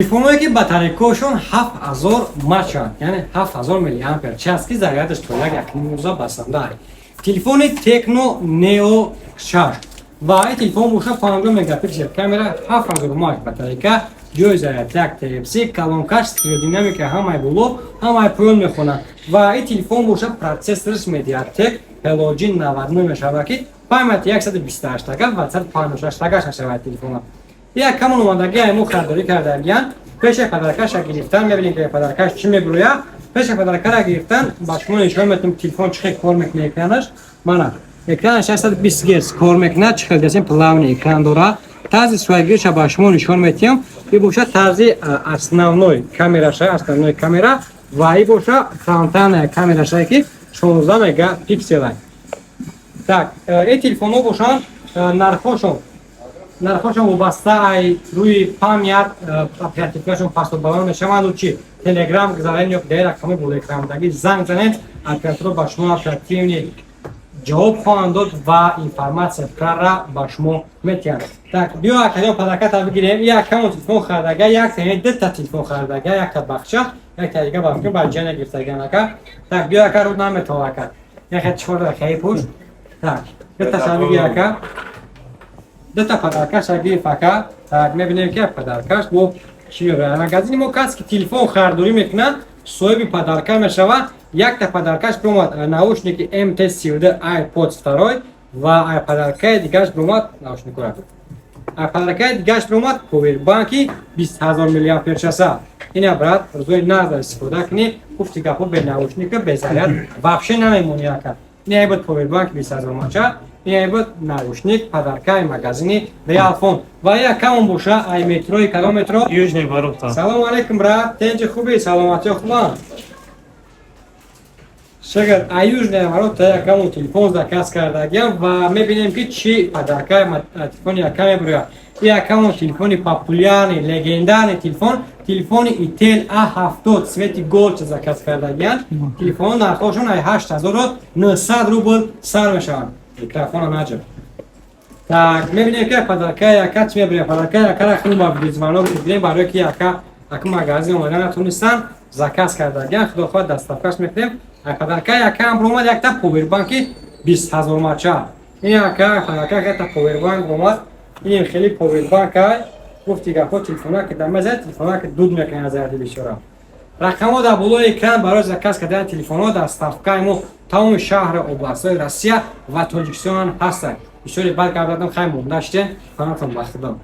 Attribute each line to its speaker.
Speaker 1: Телефонҳое, ки батарейкаҳошон 7000 мАчанд, яъне 7000 миллиампер час, ки зарядаш то як якним рӯза басанда. Телефони Tecno Neo 6 ва ин телефон боша 50 мегапиксел камера, 7000 мАч батарейка, ҷои заряд як Type-C, колонкаш стереодинамика, ҳамаи боло, ҳамаи поён мехонад. Ва ин телефон боша процессорш MediaTek Helio G99 мешавад, ки памяти 128 тага ва 156 тагаш мешавад телефона. Як камон омадагӣ мо харидорӣ кардагиян. Пеши подаркаша гирифтан мебинем, ки подаркаш чӣ мебурӯяд. Пеши подаркара гирифтан ба шумо нишон метавонем, телефон чӣ хел кор мекунад. Экранаш мана, экранаш 620 герц кор мекунад. Чӣ хел десем, плавный экран дорад. Тарзи суратгириша ба шумо нишон метиҳам. И боша тарзи основной камераша, основной камера, ва и боша фронтальная камераша, ки 16 мегапиксела. Так, ин телефонҳо бошанд, нархҳошон вобаста ай рӯи память, оперативкашон пасту баланд мешаванд. Чи Телеграм гузарен ё дар рақами болоэкранбудагӣ занг занед, операторо ба шумо оперативный ҷавоб хоҳанд дод ва информатсия пурра ба шумо метиҳанд. Так, биё, акаҷон, подарката бигирем. Як камон телефон харидага, як дута телефон харидага, якта бахша, якта дига ба фикр ба ҷана гирифтаган, ака. Так, биё, ака, рӯ наметова, ака, яхе чор дақиқаи пушт. Так, дута ша бигир, ака, дута подаркаша гириф, ака. Так, мебинем, ки подаркаш бо чӣ мебарад. Магазини мо касе ки телефон харидорӣ мекунад, соҳиби подарка мешавад. Якта подаркаш биомад наушники MT32 AirPods 2 ва подаркаи дигараш биомад наушникора. Подаркаи дигараш биомад повербанки 20 000 миллиампер часа. Ина, брат, рӯзои назар истифода кунӣ. Гуфти гапҳо, бе наушника, бе заряд вообще намемонӣ, ака. Ина буд повербанк 20 000 мача, ина буд наушник, подаркаи магазини Реалфон. Ва якамон боша ай метрои кадом метро?
Speaker 2: Южный ворота.
Speaker 1: Салому алейкум, брат, тенҷи, хуби, саломатиё хубанд? Шагар, а Южные ворота якамон телефон заказ кардагиам ва мебинем, ки чӣ подаркаи телефони яка мебурӯяд. Якамон телефони популярный, легендарный телефон, телефони Itel A70 цвети голча заказ кардагианд. Телефон нархҳошон ай 8900 рубл сар мешаванд. Микрофона наҷаб. Так, мебинем, ки подаркаи яка чӣ мебурӯяд. Подаркаи якара хеле ба видеозвонок мегирем, барое ки яка ака магазин омада натонистанд, заказ кардагианд. Худо хоҳад, доставкаш мекунем. Подарка якам омад якта повербанки 20 000 мача. Ин яка подарка якта повербанк омад. Ин хеле повербанк ай. Гуфти гапҳо, телефона ки дамезад, телефона ки дуд мекунад аз заряди бечора. Рақамҳо дар болои экран барои заказ кардани телефонҳо. Доставкаи мо тамоми шаҳри областҳои Россия ва Тоҷикистон ҳастанд. Бисёре бад гап задам, хай, монда шудем, фанатон ба худо.